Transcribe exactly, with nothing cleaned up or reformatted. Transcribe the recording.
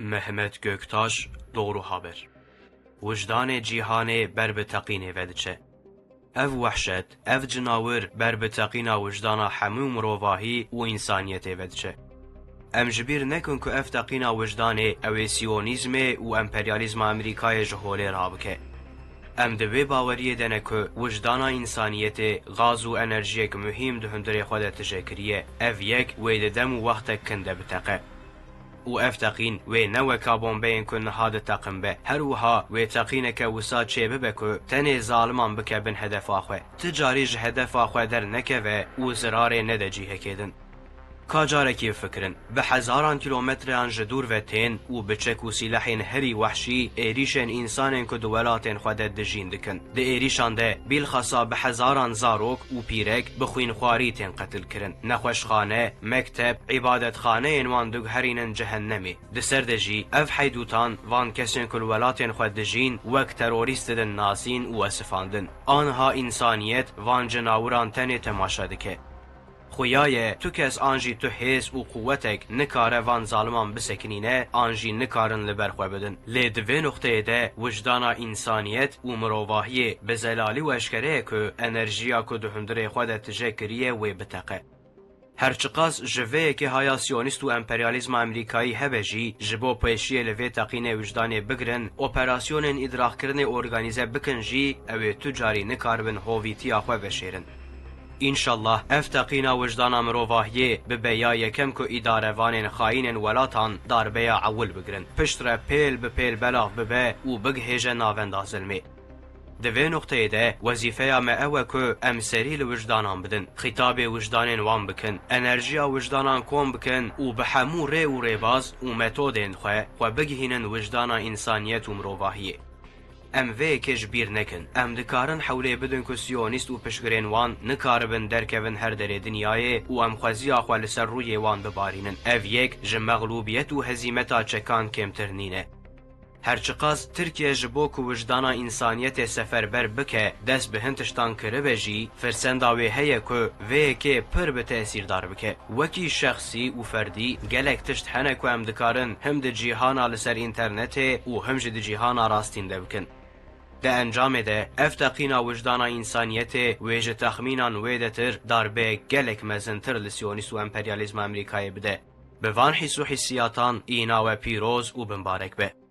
Mehmet Göktaş, Doğru Haber. Wijdanê cîhanê ber bi teqînê ve diçe. Ev wehşet, ev cinawir ber bi teqîna wijdana hemû mirovahî û însaniyetê ve diçe. Em ji bîr nekin ku ev teqîna wijdanê ew ê siyonîzmê û emperyalîzma Amerîkayê ji holê rabike. Em di vê baweriyê de ne ku wijdana însaniyetê gaz û enerjiyek muhîm di hundirê xwe de tije kiriye. Ev yek wê di dem û wextek kin de biteqe. Û ev teqîn wê ne weka bombeyên ku niha diteqin be. Her wiha wê teqîneke wisa çêbibe ku tenê zaliman bike bin hedefa xwe. Ti carî ji hedefa xwe dernekeve û zirarê nede cihekê din. Ka carekî bifikirin, bi hezaran kîlometreyan ji dûr ve tên û bi çek û sîlehên herî wehşî êrîşên însanên ku di welatên xwe de dijîn dikin. Di êrîşan de bîlxasa bi hezaran zarok û pîrek bi xwînxwarî tên qetilkirin. Nexweşxane, mekteb, îbadetxaneyên wan diguherînin cehennemê. Di ser de jî ev heydûtan van kesên ku li welatên xwe dijîn wek terorîst didin nasîn û esifandin. Aniha însaniyet van cinawiran tenê temaşe dike. Xuya ye tu kes an jî tu hêz û quwetek nikare van zaliman bisekinîne an jî nikarin li ber xwe bidin. Lê di vê nuqteyê de wijdana însaniyet û mirovahiyê bi zelalî û eşkere ye ku enerjiya ku di hundirê xwe de tije kiriye wê biteqe. Her çiqas ji vê yekê haya siyonîst û emperyalîzma Amerîkayî hebe jî, ji bo pêşiyê li vê teqînê wijdanê bigirin, operasyonên îdraqkirinê organîze bikin jî, ew ê tu carî nikaribin hovîtiya xwe veşêrin. Înşallah ev teqîna wijdana mirovahiyê bibe ya yekem ku îdarevanên xayînên welatan darbeya ewil bigirin, pişt re pêl bi pêl belav bibe û bigihêje navenda zilmê. Di vê nuqteyê de wezîfeya me ew e ku em serî li wijdanan bidin, xîtabê wijdanên wan bikin, enerjiya wijdanan kom bikin û bi hemû rê û rêbaz û metodên xwe, xwe bigihînin wijdana însaniyet û mirovahiyê. Em vê yekê ji bîr nekin. Em dikarin hewlê bidin ku siyonîst û piştgirên wan nikaribin derkevin her derê dinyayê û em xweziya xwe li ser rûyê wan bibarînin. Ev yek ji mexlûbiyet û hezîmeta çekan kêmtir nîne. Her çiqas Tirkiye ji bo ku wijdana însaniyetê seferber bike, dest bi hin tiştan kiribe jî, firsenda wê heye ku vê yekê pir bi tesîrdar bike. Wekî şexsî û ferdî gelek tişt hene ku em dikarin him di cîhana li ser înternetê û him jî di cîhana rastîn de bikin. Di encamê de ev teqîna wijdana însaniyetê wê ji texmînan wêdetir darbeyek gelek mezintir li siyonîst û emperyalîzma Amerîkayê bide. Bi van hîs û hîssiyatan îna we pîroz û bimbarek be.